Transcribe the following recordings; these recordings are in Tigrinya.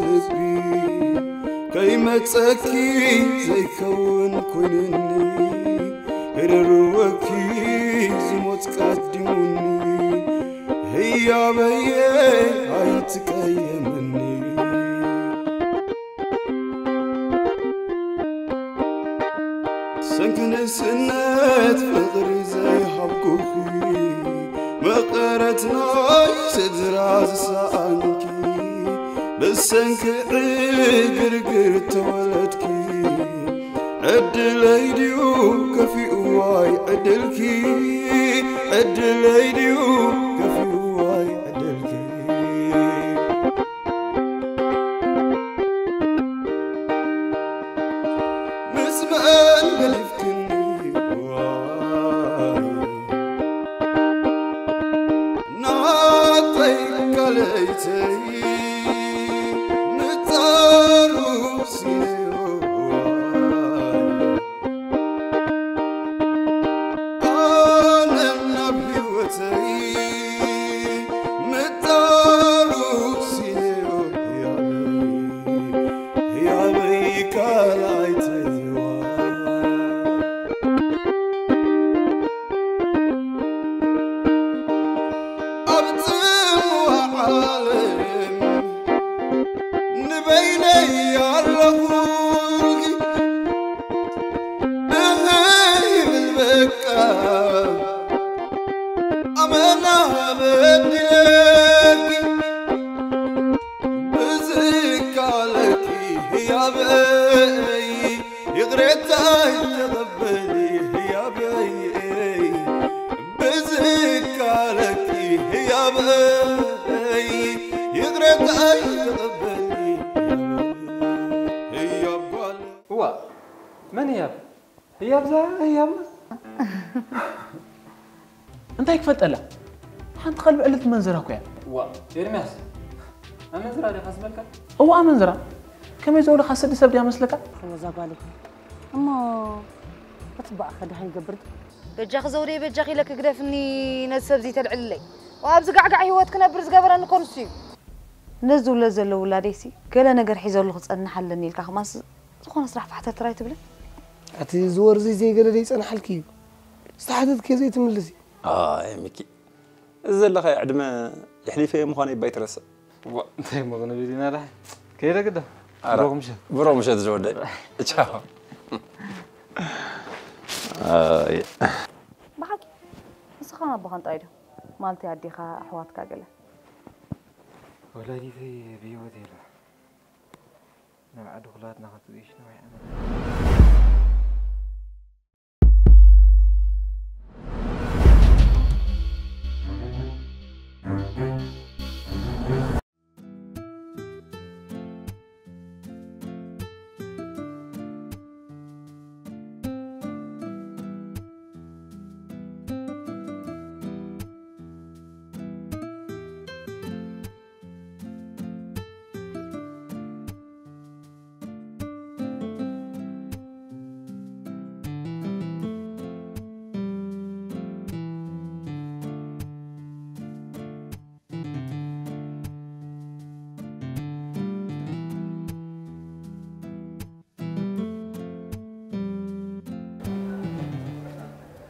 ልቢ ከይመጸኪ ዘይከውን ኮይንኒ፣ ክርርወኪ ዝሞት ቀዲሙኒ፣ ህያበየ ኣይትቀየምኒ። ሰንኪ ንእስነት ፍቕሪ ዘይሃብኩኺ፣ መቐረት ናይ ስድራ ዝሰኣንኪ፣ ብሰንኪ ዕግርግር ተወለድኪ። ዕድለይ ድዩ ከፊኡ ዋይ ዕድልኪ፣ ዕድለይ ድዩ ከፊኡ ዋይ ዕድልኪ። ምስ መን ገዲፍክኒ ዋይ ናተይ ካልኣይተይ ምጻሩ ሲነዮ ዋይ ኣነ ናብ ህይወተይ ምጻሩ ሲነዮ ያበይ ያበይ ካልኣይተይዋ ኣብ ጽምዋ ዓለም ንበይነይ ኣለኹ እህ ይብል በቃ ኣመና በዲለኪ ብዝካለኪ ህያበይ ይቕሬታይ ተቐበሊ ህያበይ ብዝካለኪ ህያበይ ይቕሬታይ ተቐበሊ ህያብ ጓል እዋ መን ህያብ ህያብ እዛ ህያብ እንታይ ክፈልጠላ ሓንቲ ከልቢ ዕልልቲ መንዝራ እኮ እያ ዋ ኤርምያስ ኣመንዝራ ዲኻ ዝመልካ እዋ ኣመንዝራ ከመይ ዝበሉ ካስዲ ሰብ ድያ መስለካ እዛ ጓል እኮ እሞ ክትበኣኸ ድኻ ይገብር በጃኺ ዘውደይ በጃኺ ኢለ ክግደፍኒ ነዚ ሰብዚ ተልዕልለይ ኣብዚ ጋዕጋዕ ህይወት ክነብር ዝገበረኒ እኮ ንሱ እዩ ነዚ ዝውለድ ዘሎ ውላደይሲ ገለ ነገር ሒዘሉ ክጸንሕ ኣለኒ ኢልካ ከማስ ዝኾነ ስራሕ ፋሕተትራ ኣይትብልን ኣቲ ዝወርዚ ዘይገለ ደይጸንሓልኪ እዩ ዝተሓተትክዮ ዘይትምልሲ ኣይ ሚኪ እዚ ዘለኻዮ ዕድመ የሕሊፈዮ ምዃነይ ባይትረስዕ እንታይ እሞ ክንብል ኢና ደሓ ከይደ ግዳ ኣረ፣ ብሩኽ ምሸት ብሩኽ ምሸት ዝወደይ ቻው ኣይ፣ ብሓቂ ንስኻን ኣቦኻን ጥራይ ዶ ማለት ኣዴኻ ኣሕዋትካ ገለ ወላዲተይ ብህይወት የላ ናብ ዓዲ ኩላትና ክትእሽ ነዊሕ ዓመት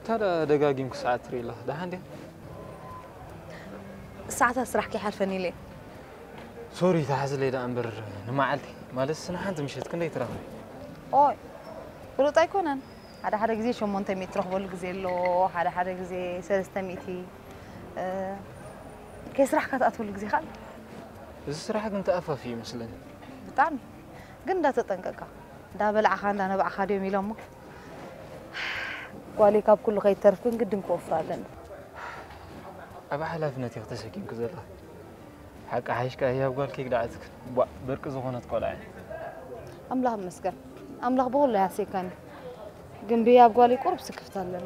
ታዲያ ደጋጊምኩ ሰዓት ትርኢ ኣለኻ ደሓን ድያ? ሰዓታት ስራሕ ከይሓልፈኒ ኢለ። ሶሪ ተሓዝለይ ደኣ እምበር ንመዓልቲ ማለትስ ንሓንቲ ምሸት ክንደይ ትረኽቢ? ኦይ ፍሉጥ ኣይኮነን። ሓደ ሓደ ግዜ ሸሞንተ ሚእቲ ትረኽበሉ ግዜ ኣሎ፣ ሓደ ሓደ ግዜ ሰለስተ ሚእቲ። ከይስራሕካ ትኣትወሉ ግዜ ከኣ ኣሎ። እዚ ስራሕ ግን ተኣፋፊ ይመስለኒ። ብጣዕሚ ግን እንዳተጠንቀቅካ እንዳበላዕኻ እንዳነባዕኻ ድዮም ኢሎሞ ጓለይ ካብ ኩሉ ከይተርፍ ግን ግድን ክወፍር ኣለኒ ኣብ ሓላፍነት ኢኺ ተሰኪምኪ ዘለኺ ሓቂ ሓይሽካ ህያብ ጓል ከይግድዓትክ ቧእ በርቂ ዝኾነት ቆልዓ እያ ኣምላኽ ይመስገን ኣምላኽ ብኹሉ ኣይሃስየካን እዩ ግን ብህያብ ጓለይ ቁሩብ ስክፍታ ኣለኒ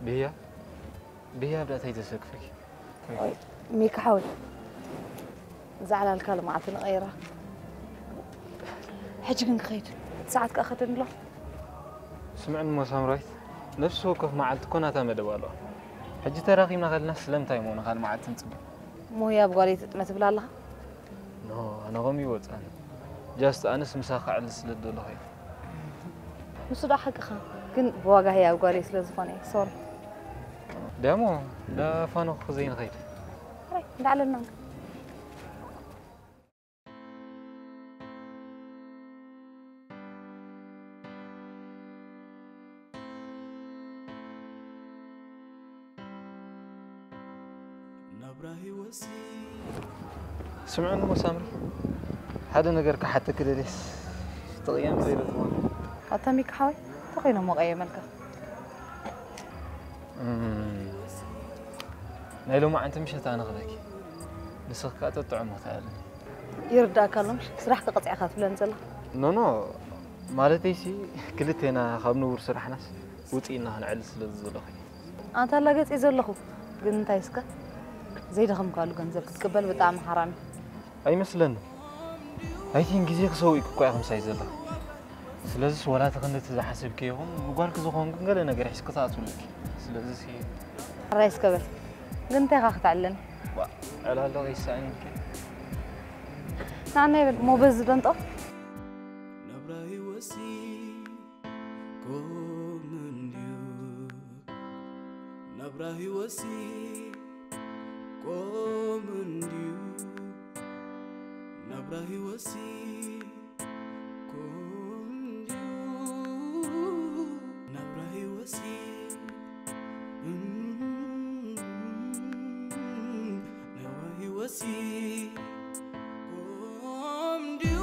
ብህያብ ብህያብ ደኣ እንታይ ተሰክፈኪ ሚኪ ሓወይ እዛ ዕላልካ ልምዓት ንቐይራ ሕጂ ግን ክኸይድ እቲ ሰዓት ከኣ ከደኒ ኣሎ ስምዕኒ እሞ ሳምራዊት ነፍሲ ወከፍ መዓልቲ እኮ ናታ መደብ ኣለዋ ሕጂ ተራኺብና ከለና ስለምንታይ እሞ ንኻል መዓልቲ ንፅበ እሞ ህያብ ጓለይ ትጥመ ትብል ኣለኻ ኖ፣ ኣነ ከም ይወጻን። ጃስት ኣነስ ምሳኻ ዕል ስለ ደለኹ እየ። ንሱ ዶ ሓቅኻ? ግን ብዋጋ ህያብ ጓለይ ስለ ዝኾነ እዩ። ሶሪ። ደሞ፣ ዳፋኖ ክዘይንኸይድ። ኣይ፣ እንዳዕለልና። ናብራ ህይወትሲ ስምዕኒ እሞ ሳምሪ፣ ሓደ ነገር ክሓተኪ ደልየስ፣ ተቐየምቲ ዘይረትሞ። ኣታ ሚካ ሓወይ፣ እንታይ ኮይኖም መቐየመልካ? ናይ ሎማዓንቲ ምሸት ኣነ ክለኪ፣ ንስኺ ከኣ ተጥዕሞ ትኣልኒ። ይርዳእካ ኣሎ ምሽ? ስራሕ ክቐጽዕኻ ትብለኒ ዘላ? ኖ ኖ፣ ማለተይሲ ክልቴና ካብ ንቡር ስራሕናስ ውፅኢና ክንዕል ስለ ዝደለኹ እየ። ኣንታ ኣላገጽ ዘለኹ፣ ግን እንታይ እስከ ዘይደኸምካሉ ገንዘብ ክትቅበል ብጣዕሚ ሓራም እዩ። ኣይመስለንን። ኣይቲን ግዜ ክሰውእኪ እኮ እያ ክምሳይ ዘላ። ስለዚስ ወላ እቲ ክንድቲ ዝሓሰብኪ ይኹን ንጓልኪ ዝኾን ግን ገለ ነገር ሒዝኪ ትኣትውልኪ። ስለዚስ ሕራይ እስከ በል። ግን እንታይ ኢኻ ክትዕልለኒ? ዋ፣ ዕላሎ ከይሳእን ኢልኪ። ንዓና ይበል እሞ በዚ ደንጦ። ናብራ ህይወትሲ ከምኡ እንድዩ ናብራ ህይወትሲ ከምኡ እንድዩ ናብራ ህይወትሲ ከምኡ እንድዩ ናብራ ህይወትሲ ናብራ ህይወትሲ ከምኡ እንድዩ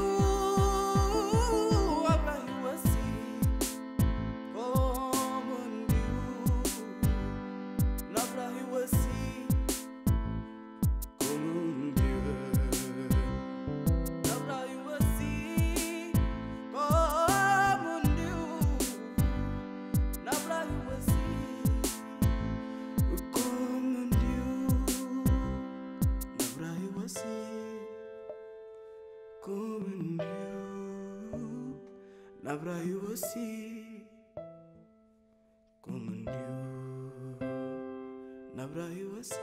ናብራ ህይወትሲ ከምኡ እንድዩ ናብራ ህይወትሲ ከምኡ እንድዩ ናብራ ህይወትሲ ከምኡ እንድዩ ናብራ ህይወትሲ ከምኡ እንድዩ ናብራ ህይወትሲ ከምኡ እንድዩ ናብራ ህይወትሲ ከምኡ እንድዩ ናብራ ህይወትሲ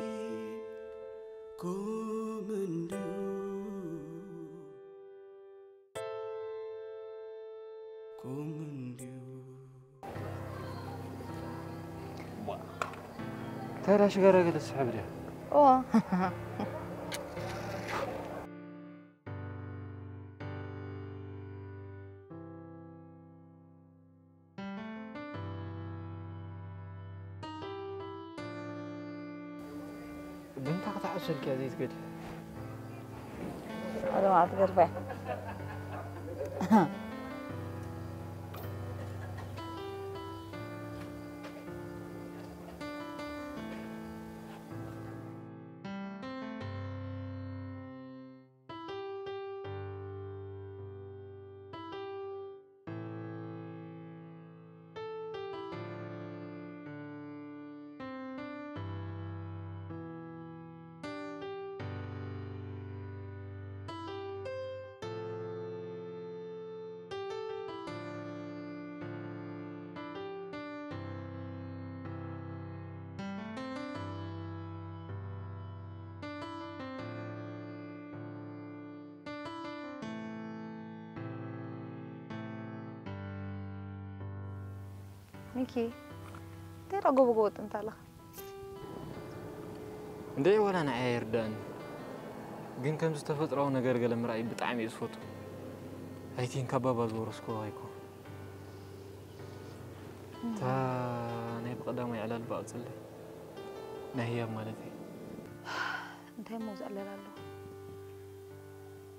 ከምኡ እንድዩ ከምኡ እንድዩ እንታይ ዳሽ ገረገለ ትስሕብ ድያ? እዎ። ብምንታይ ክትዓብሰልኪ እያ ዘይትገድፊ? ሓደ መዓልቲ ገድፋ እያ። ሚኪ እንታይ ዳ ጎቦ ጎቦ ጥንታ ኣለኻ? እንደ ዋላ ንዓይ ኣይርዳእን፣ ግን ከምዚ ተፈጥሮኣዊ ነገር ገለ ምርኣይ ብጣዕሚ እየ ዝፈቱ። ኣይቲን ካብ ባባ ዝወረስኩ ኣይኮ እታ ናይ ብቐዳማይ ዕላል ብኣውፅለይ ናይ ህያብ ማለት እዩ። እንታይ እሞ ዝዕለል ኣሎ?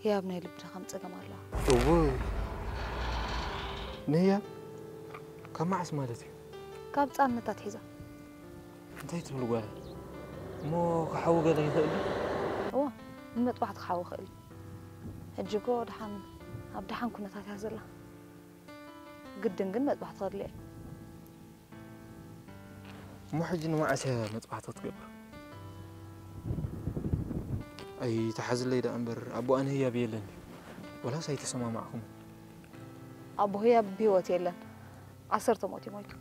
ህያብ ናይ ልቢ ድኻም ጸገም ኣለዋ። እውይ፣ ንህያብ ካብ መዓስ ማለት እዩ? ካብ ህጻንነታ ኣትሒዛ። እንታይ ትብል ጓል? እሞ ክሓዊ ገለ ይኽእል ድዩ? እዎ፣ ንመጥባሕቲ ክሓዊ ይኽእል እዩ። ሕጂ እኮ ድሓን ኣብ ድሓን ኩነታት እያ ዘላ። ግድን ግን መጥባሕቲ ከድልያ እዩ። እሞ ሕጂ ንመዓስ እያ መጥባሕቲ ክትገብር? ኣይትሓዝለይ ደኣ እምበር ኣቦኣ ንህያብ የለን ድዩ? ወላስ ኣይተሰማማዕኹም? ኣቦ ህያብ ብህይወት የለን። ዓሰርተ ሞት እዩ ሞይቱ።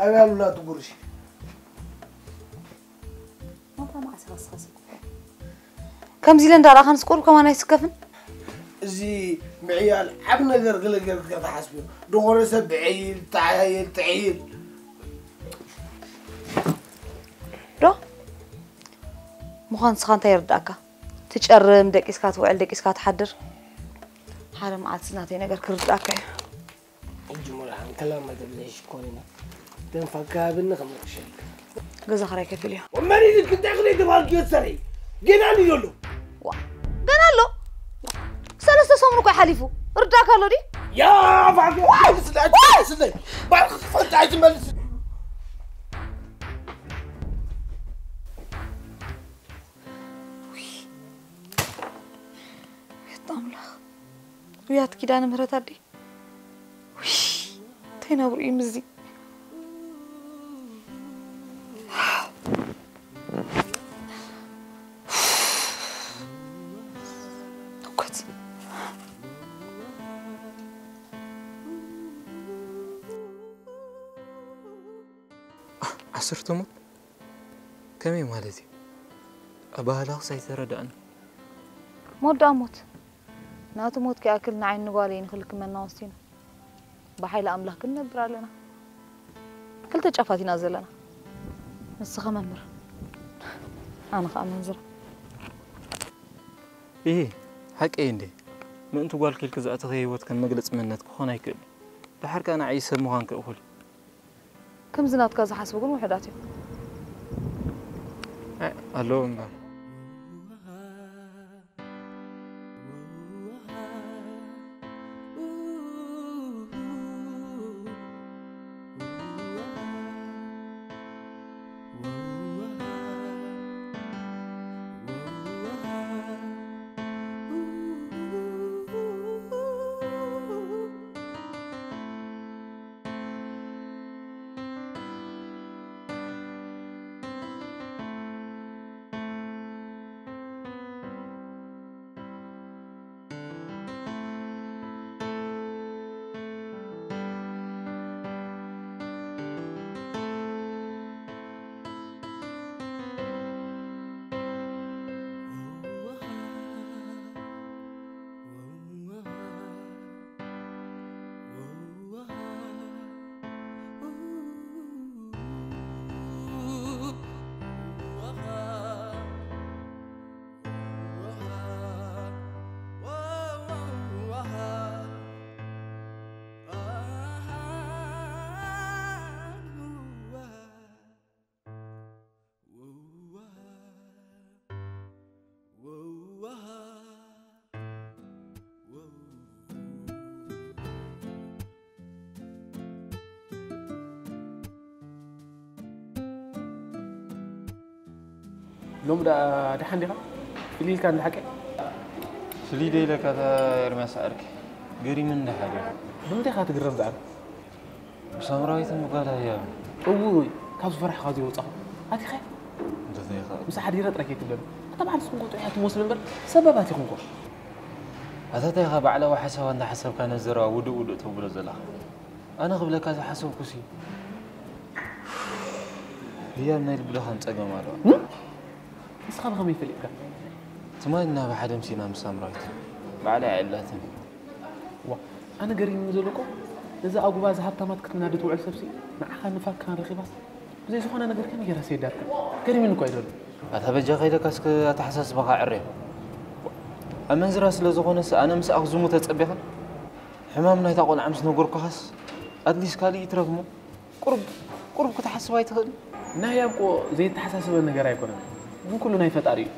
ኣበይ ኣሉላ እቲ ጉርሽ? ማታ መዓስ ኢኻ ንስኻ ሰኪፍካ? ከምዚ ኢለ እንዳረኣኻንስ ቁሩብ ከማን ኣይስከፍን? እዚ ምዕያል ዓብ ነገር ገለ ገርካ ተሓስብዮ። ዝኾነ ሰብ ብዕይል፣ ተዓያየል፣ ትዕይል። ዶ ምዃን ንስኻ እንታይ ይርዳእካ? ትጨርም፣ ደቂስካ ትውዕል፣ ደቂስካ ትሓድር። ሓደ መዓልቲ ናተይ ነገር ክርዳእካ እዩ። ሕጂ መርሓን ከላመደ ብዘይ ሽኮሪና ደንፋ ከባብኒ ከምርቅሸልክ ገዛ ኽራይ ከፊል እዮ። ወመን ኢልክ እንታይ ክደይ ተባልክ ይወሰሪ ገና ንዮ ኣሎ ዋ ገና ኣሎ። ሰለስተ ሰሙን እኮ ሓሊፉ። ርዳእካ ኣሎ ድዩ? ያ ባክ ስለ ስለ ባክ ፈታ ዝመልስ ኣምላኽ ውያት ኪዳነ ምህረት ኣዲ እንታይ ነብሩ እዩ ምስዚ ዓሰርተ ሞት ከመይ ማለት እዩ? ኣባህላኽስ ኣይተረዳእን። ሞት ደኣ ሞት ናቱ ሞት ክኣክል ንዓይኒ ጓለይ ንኽልክመና ወሲኑ። ብሓይሊ ኣምላኽ ክንነብር ኣለና። ክልተ ጫፋት ኢና ዘለና። ንስኻ መምህር፣ ኣነ ኸኣ መንዝራ። ኢሂ፣ ሓቀይ እንዴ? ምእንቲ ጓልኪ ኢልኪ ዝኣተኽዮ ህይወት ከም መግለጺ መንነት ክኾን ኣይክእልን። ደሓር ከኣ ንዓይ ሰብ ምዃንኪ እኹል እዩ። ከምዚ ናትካ ዝሓስቡ ግን ውሑዳት እዮም። ኣይ፣ ኣለዉ እምበር። ሎም ደኣ ደሓን ዲኻ? ፍልይ ኢልካ እንዳ ሓቂ? ፍልይ ዶ ኢለካ እታ ኤርምያስ ዓርኪ? ገሪሙኒ እንዳ ሓደ። ብምንታይ ኢኻ ትግረም ደኣ? ብሳምራዊትን ብጓላ ህያብ። እውይ፣ ካብ ዝፈራሕኻ ዘይወጻኹ። ኣቲኻያ? እንተዘይኻ። ምስ ሓዲረ ጥራይ ከይትብለኒ። ኣታ በዓል ንስኹም እኮ ጥዑያት ትመስሉ እምበር ሰባባት ኢኹም እኮ። ኣታ እንታይ ኢኻ ባዕላዊ ሓሳብ እንዳሓሰብካ ነዘረባ ውዱእ ውዱእ ተብሎ ዘለኻ? ኣነ ክብለካ ዝሓሰብኩሲ ህያብ ናይ ልቢ ድኻም ጸገም ኣለዋ። ንስኻ ብኸመይ ፈሊጥካ? ትማሊ ናብ ሓደ ምሲና ምስ ሳምራዊት ባዕላ የዕላትን። ዋ ኣነ ገሪሙኒ ዘሎ እኮ ነዛ ኣጉባ እዛ ሃብታማት ክትናዲ ትውዕል ሰብሲ ንዓኻ ንፋክካን ረኺባስ ብዘይ ዝኾነ ነገር ከመይ ገይራ ሰይዳትካ? ገሪሙኒ እኮ እዩ ዘሎ። ኣታ በጃኻ ኢለካ እስከ ኣተሓሳስባኻ ዕረ። ኣመንዝራ ስለ ዝኾነስ ኣነ ምስኣ ክዝሙት ተጸቢኻ ሕማም ናይታ ቆልዓ ምስ ነገርኩኻስ ኣትሊስት ካልእ ይትረፍ እሞ ቁሩብ ቁሩብ ክትሓስብ ኣይትኽእልን? ናይ ያብቆ ዘይተሓሳስበ ነገር ኣይኮነን፣ ግን ኩሉ ናይ ፈጣሪ እዩ።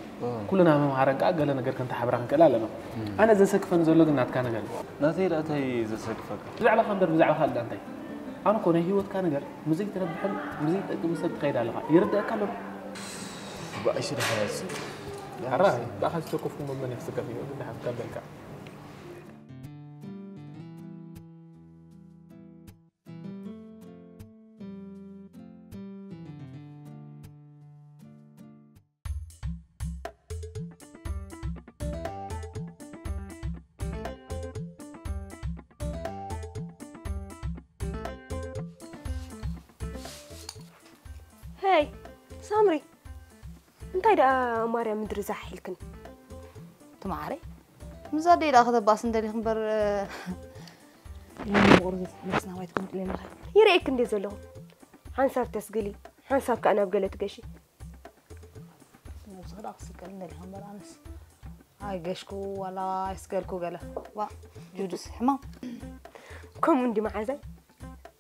ኩልና መምሃረን ከኣ ገለ ነገር ከንተሓብራ ክንክእል ኣለና። ኣነ ዘሰክፈኒ ዘሎ ግን ናትካ ነገር እዩ። ናተይ ደኣ እንታይ ዘሰክፈካ? ብዛዕባኻ እምበር ብዛዕባ ካልእ ደኣ እንታይ? ኣነ እኮ ናይ ህይወትካ ነገር ምዘይትረብሕን ምዘይትጠቅምን ሰብ ትኸይድ ኣለኻ። ይርደኣካ ኣሎ ዶ? ብኣይሽ ደሓን ኣዚ። ኣራ ብኣኻ ዝተኮፍኩሞ መን ይኽስከፍ እዩ? ንሓፍካ በልካ። ኣይ ሳምሪ፣ እንታይ ደኣ ማርያም ምድሪ ዛሕ ኢልክን? ትማዓረይ፣ ምዛ ደይ ደኣ ከተባእስ እንደሊኽ እምበር፣ ይህን ቁርዚ መስና ማይ ትኮን ጥሌ ምኻይ። ይርእየክ እንደ ዘለኹ ሓንሳብ ተስግሊ፣ ሓንሳብ ከኣ ናብ ገለ ትገሺ። ነብስኺ ደኣ ክስቀል እንደሊኻ እምበር ኣነስ ኣይገሽኩ ዋላ ኣይስገልኩ ገለ። ዋ፣ ጁዱስ ሕማም። ከምኡ እንዲ መዓዛይ፣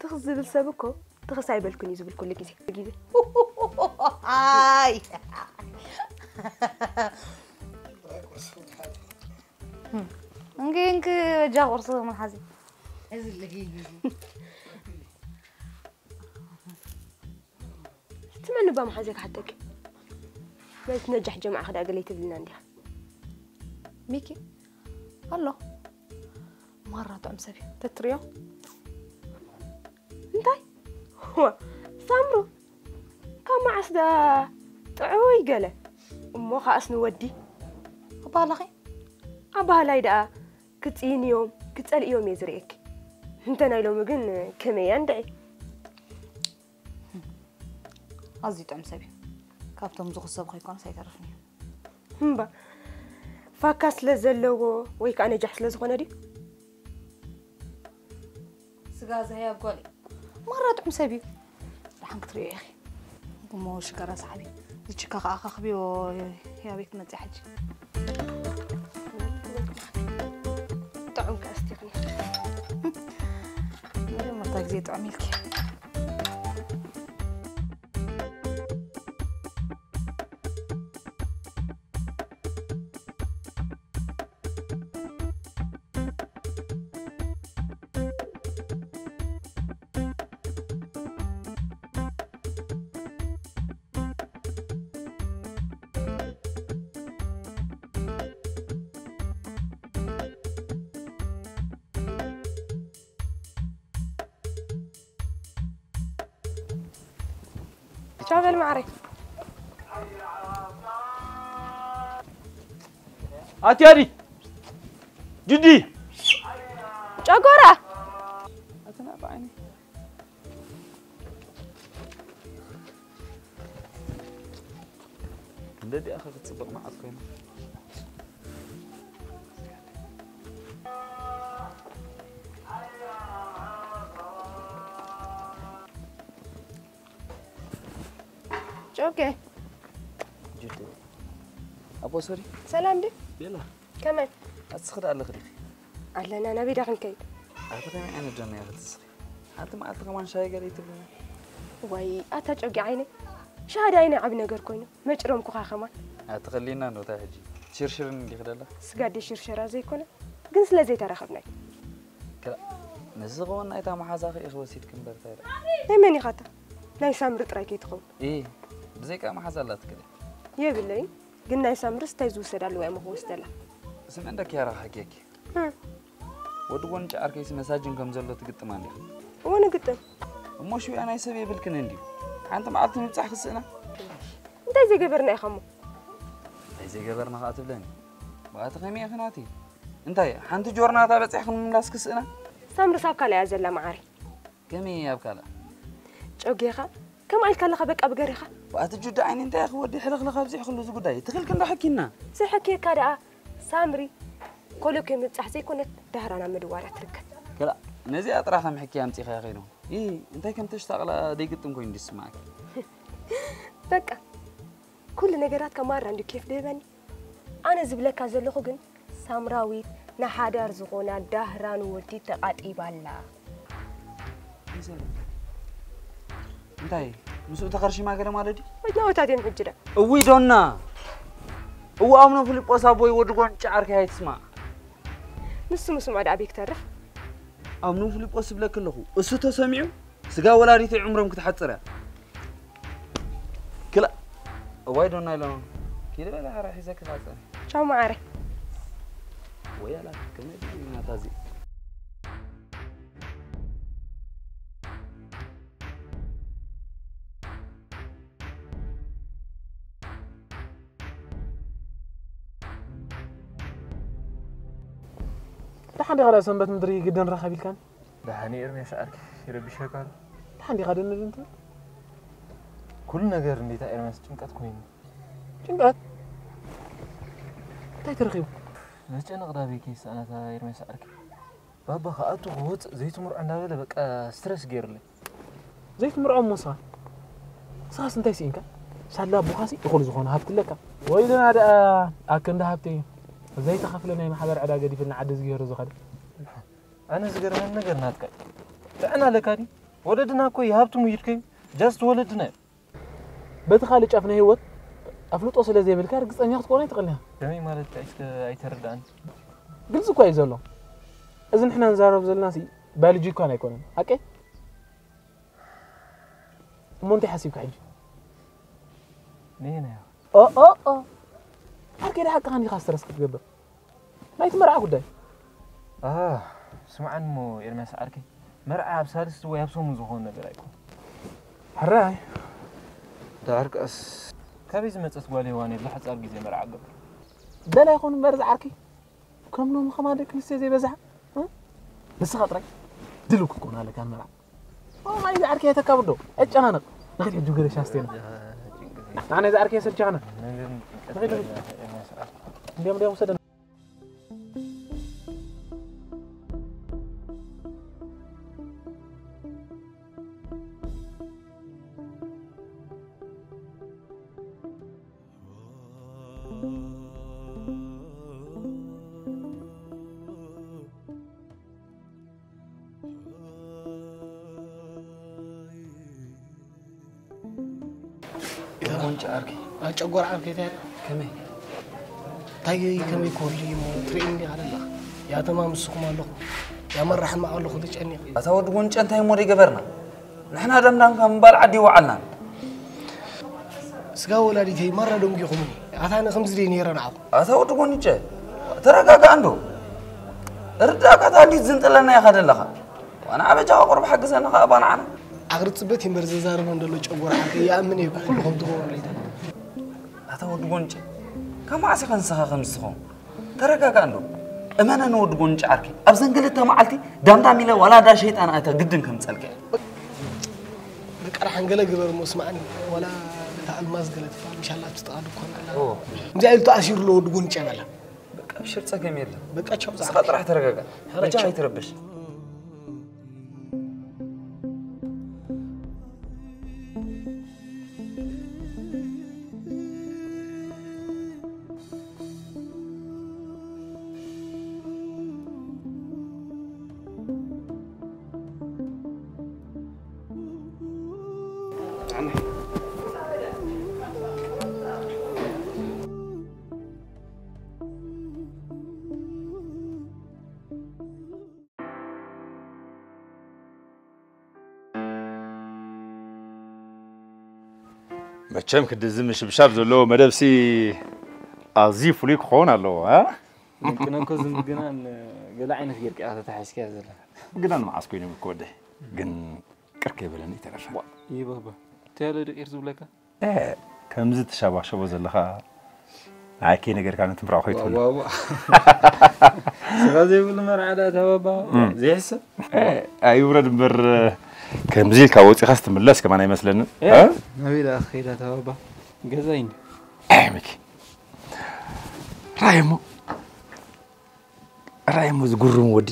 ትኽ ዝብል ሰብ እኮ ትኽስ ኣይበልኩን እዩ ዝብል ኩሉ ግዜ። ግዜ። ኣይ። እንኪ፣ እንኪ፣ በጃ ቁርሲ ምን ሓዚ። ስምዕኒ እባ መሓዘ ክሓተኪ። ናይቲ ነጃሕ ጀምዓ ክዳ ገለይ ትብልና እንዲኻ። ሚኪ፣ ኣሎ። ማራ ጥዑም ሰብ እዩ። ተትሪኦ? እንታይ? ዋ፣ ሳምሩ፣ ካብ መዓስ ደኣ ጥዑይ ገለ? እሞ ከኣስ ንወዲ? ኣባህላኺ? ኣባህላይ ደኣ ክጽይንዮም፣ ክጸልእዮም እየ ዝርእየኪ። እንተ ናይ ሎሚ ግን ከመይ እያ እንድዒ? ኣዝዩ ጥዑም ሰብ እዩ። ካብቶም ዝኽሰቡ ከይኮነስ ኣይተርፍን እዩ። እምባ፣ ፋካ ስለ ዘለዎ ወይ ከኣ ነጃሕ ስለ ዝኾነ ድዩ? ስጋ ዝህያብ ጓል እዩ። ማራ ጥዑም ሰብ እዩ። ደሓን ክትርእዮ ኢኺ። እሞ ሽጋራ ሰሓቢ። ዝችካ ከኣ ካኽብዮ ያበይ ክትመጽእ ሕጂ? ጥዑም ከኣ እስቲኽኒ። መጀመርታ ግዜ ጥዑም ኢልኪ። ቻው በል ማዕረይ። ኣትያዲ ጅዲ ጨጎራ። ኣተና ብዓይኒ እንደ ዲኣ ክትጽብቕ መዓት ኮይና። ኦኬ። ጅዲ። ኣቦ ሶሪ። ሰላም ዲ? ቤላ። ከመይ? ኣትስኺ ዶ ኣለኺ ዲኺ? ኣለና፣ ናበይ ዳ ክንከይድ? ኣቲ ከመይ ዓይነት ጀና ኢኺ ትስኺ? ሓንቲ መዓልቲ ከማን ሻሂ ገለ ይትብልና? ዋይ፣ ኣታ ጨጉ ዓይነይ። ሻሂ ዳ ዓይነይ ዓቢ ነገር ኮይኑ፣ መጭረምኩኻ ከማን። ኣቲ ከሊና እንዶ ታይ ሕጂ? ሽርሽርን እንዲኺ ደላ? ስጋዴ ሽርሸራ ዘይኮነ፣ ግን ስለ ዘይተራኸብና እዩ። ክላ-፣ ነዚ ዝኸውን ናይታ መሓዛኺ ኢኺ ወሲድኪ እምበር ታይ ደኣ? ናይ መን ኢኻ እታ? ናይ ሳምሪ ጥራይ ከይትኸውን። ኢ፣ ብዘይካ መሓዛ ኣላትኪ ድያ? የብለይን፣ ግን ናይ ሳምርስ እንታይ ዝውሰድ ኣለዋ እየ እሞ ክወስደላ? ስምዒ እንዳ ኪያራ ሓኪየኪ። እም። ወዲ ጎንጪ ዓርከይሲ መሳጅን ከም ዘሎ ትግጥማ እንዲኻ? እወ ንግጥም። እሞ ሽውያ ናይ ሰብ የብልክን እንድዩ። ሓንቲ መዓልቲ ምብጻሕ ክስእና? እንታይ ዘይገበርና ኢኻ እሞ? እንታይ ዘይገበርና ኸኣ ትብለኒ? ብኣቲ ከመይ ኢኺ ናቲ? እንታይ ሓንቲ ጆርናታ በጺሕክን ምምላስ ክስእና? ሳምርስ ኣብ ካልእ እያ ዘላ መዓረይ። ከመይ ኣብ ካልእ? ጨጉኻ ከምኣ ኢልካ ኣለኻ በቃ ብገሪኻ። ብኣቲ ጁዳ ዓይኒ እንታይ ኢኺ ወዲ ሕልኽልኽ ኣብዚሕክሉ እዚ ጉዳይ? ትኽልኪ እንዶ ሓኪና። ዘይሓክየካ ደኣ ሳምሪ ኮለኮ ምብጻሕ ዘይኮነት ዳህራና ምድዋራ ትርከብ። ክላ ነዚኣ ጥራ ከም ሕኪ ኣምጺኻያ ከይኑ። ኢ እንታይ ከም ተሽታቕላ ደይግጥም ኮይኑ ድስማዓኪ። በቃ ኩሉ ነገራትካ ማራ እንዲ ኬፍ ድህበኒ። ኣነ ዝብለካ ዘለኹ ግን ሳምራዊት ንሓዳር ዝኾና ዳህራን ወዲ ተቓጢባ ኣላ። እንታይ ምስኡ ተኸርሺማ ገለ ማለት ድዩ? ወይትናወታት እዮም ሕጂ ዳ። እውይ ዶና፣ እው ኣምኖ ፊልጶስ ኣቦይ ወዲ ጎንጫ ዓርከይ ኣይትስማዕ። ንሱ ምስምዖ ደኣ ኣበይ ክተርፍ? ኣምኖ ፊልጶስ ዝብለኪ ኣለኹ። እሱ ተሰሚዑ ስጋ ወላዲተይ ዕምሮም ክትሓጽር እያ። ክላ እዋይ ዶና ኢሎም ኪዲ በላ ሓራ ሒዘ ክፋጸ። ቻው መዓረ። ወይ ኣላ ከመይ ድዩ ናታ እዚ? ደሓን ዲኻ ደኣ ሰንበት ምድሪ ግድን ራኸብ ኢልካን? ደሓን እዩ ኤርምያስ ዓርከይ፣ ይረብሸካ ኣሎ። ደሓን ዲኻ ደነድ እንትን? ኩሉ ነገር እንዴታ ኤርሚያስ ጭንቀት ኮይኑ። ጭንቀት እንታይ ተረኺቡ? ዘጨነቕ ዳቤ ከይሰኣናታ ኤርሚያስ ዓርኪ። ባባ ክኣቱ ክወፅእ ዘይትምርዖ እንዳበለ በቃ ስትረስ ገይርለይ። ዘይትምርዖ እሞ ንስኻ? ንስኻስ እንታይ ስኢንካ? ሳላ ኣቦኻሲ እኹል ዝኾነ ሃብቲ ኣለካ። ወይልና ደኣ ኣክንዲ ሃብተይ ዘይተኸፍለ ናይ ማሕበር ዕዳ ገዲፍልና ዓዲ ዝገይሩ ዝኸደ። ኣነ ዝገርመኒ ነገር ናትካ እዩ። ጥዕና ኣለካ ድዩ? ወለድና እኮ ይሃብቱ ምይድከዩ ጃስት ወለድና እዩ። በቲ ካልእ ጫፍ ናይ ህይወት ኣፍልጦ ስለ ዘይብልካ ርግጸኛ ክትኮን ኣይትኽእልን ኢኻ። ከመይ ማለት እስከ ኣይተረድኣኒ። ግልጺ እኳ እዩ ዘሎ። እዚ ንሕና ንዛረብ ዘለናሲ ባዮሎጂ እኳን ኣይኮነን። ሓቀይ? እሞ እንታይ ሓሲብካ ሕጂ? ነየናይ ኢኻ? ኦ ኦ ኦ። ዓርከይ ደሓቅኻ እንዲኻ ስትረስ ክትገብር? ናይቲ መርዓ ጉዳይ። ኣህ፣ ስምዓኒ እሞ ኤርምያስ ዓርከይ፣ መርዓ ኣብ ሳልስቲ ወይ ኣብ ሰሙን ዝኾን ነገር ኣይኮን። ሕራይ። ዳርቀስ። ካበይ ዝመጸት ጓል ሄዋን እያ ብሓጻር ግዜ መርዓ ገብር? ደላይ ይኹን እምበር ዝዓርከይ። ከም ሎሚ ከማ ደቂ ኣንስትዮ ዘይበዝሓ፣ እ? ንስኻ ጥራይ ድልው ክትኮን ኣለካ ንመርዓ። ኦ፣ ማይ ዝዓርከይ ኣይተካብዶ። ኣይጨናነቕ። ንኸይድ ሕጂ ገለ ሻስቴና። ኣነ ዝዓርከይ ሰልችኻና። ንኸይድ። እንዲያም፣ እንዲያም ውሰደና። ኢታ ጎንጭ ዓርከይ። ኣጨጎር ዓርከይ እንታይ? ከመይ? እንታይ ከመይ ክህሉ እዩ እሞ ትርእየኒ ኣለኻ? ያ ተማም ንስኹም ኣለኹም። ያ መራሕን ማእኸል ኣለኹም ተጨኒቕ። ኣታ ወዲ ጎንጨ እንታይ እሞ ደይገበርና? ንሕና ደምዳምካ ምባል ዓዲ ይወዓልና። ስጋ ወላዲተይ ማራ ደንጊኹምኒ። ኣታ ኣነ ከምዚ ደይ ነይረ ንዓኹም። ኣታ ወዲ ጎንጨ ተረጋጋእ እንዶ። ርዳእካ ታሊት ዝንጥለና ኢኻ ደለኻ። ዋና ዓበጃኻ ቁርብ ሓግዘና ኸኣ ባንዓና። ዓቕሪ ጽበት እምበር ዘዛርቦ እንደሎ ጨጎራ ዓርከይ ይኣምን እየ ኩልኹም ትገብሩለይ። ኣታ ወዲ ጎንጨ፣ ካብ መዓስ ኢኻ ንስኻ ከምዚ ትኸውን? ተረጋጋእ እንዶ። እመነኒ ወዲ ጎንጨ ዓርከይ፣ ኣብዘን ክልተ መዓልቲ ዳምዳም ኢለ ዋላ ዳ ሸይጣን ኣታ ግድን ከምጸልካ እየ። በቃ ደሓን ገለ ግበር እሞ ስማዕኒ፣ ዋላ እታ ኣልማዝ ገለ ትበሃል፣ ምሻላ ኣብቲ ጥቓ ድኳን ኣላ። ኦ። ከምዚኣ ኢሉ ተኣሲሩ ኣሎ ወዲ ጎንጨ በላ። በቃ ኣብሽር፣ ጸገም የለን። በቃ ቻው ንስኻ ዝዓርከይ። ጥራሕ ተረጋጋእ። ኧረ በጃኻ ቻው። ኣይትረብሽ። መቸም ክድዚ ምሽብሻብ ዘለዎ መደብሲ ኣዝዩ ፍሉይ ክኸውን ኣለዎ፣ እ? ደቂ ነኮ ዝምግናን ገለ ዓይነት ጌርካ ኢኻ ተታሒዝካዮ ዘለኻ። ምግናን መዓስ ኮይኑ እኮ ወደይ? ግን ቅር ከይበለኒ ይተረፈ። ዋ፣ ይህ ባባ። እንታይ ያለ ደቂር ዝብለካ? እ፣ ከምዚ ትሻባሸቦ ዘለኻ ንዓይ ከይነገርካኒ ትምርዖ ከይትብሎ። ዋ፣ ዋ፣ ዋ። ስጋ ዘይብሉ መርዓ ደኣ ተባባ። እም። ዘይሕሰብ። እ፣ ኣይውረድ እምበር፣ ከምዚ ኢልካ ወጺኻስ ትምለስ ከማን ኣይመስለንን። እ? እ? ናበይ ደኣ ክኸይዳ ተባባ? ገዛይኒ። እ፣ ሚኪ። ራእይ እሞ። ራእይ እሞ ዝጉርም ወዲ።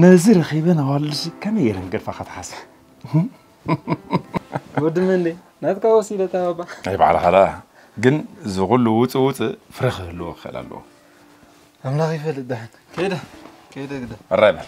ነዚ ረኺበ ናዋልድሲ ከመይ ገይረን ገድፋ ከተሓሳ? ወዲ መን ደይ? ናትካ ወሲደ ተባባ። ኣይ ባዕልኻ ደኣ። ግን እዚ ኩሉ ውጽእ ውጽእ ፍረ ክህልዎ ክኽእል ኣለዎ። ኣምላኽ ይፈልጥ ደሓን። ከይደ፣ ከይደ ግደ። ራእይ በል።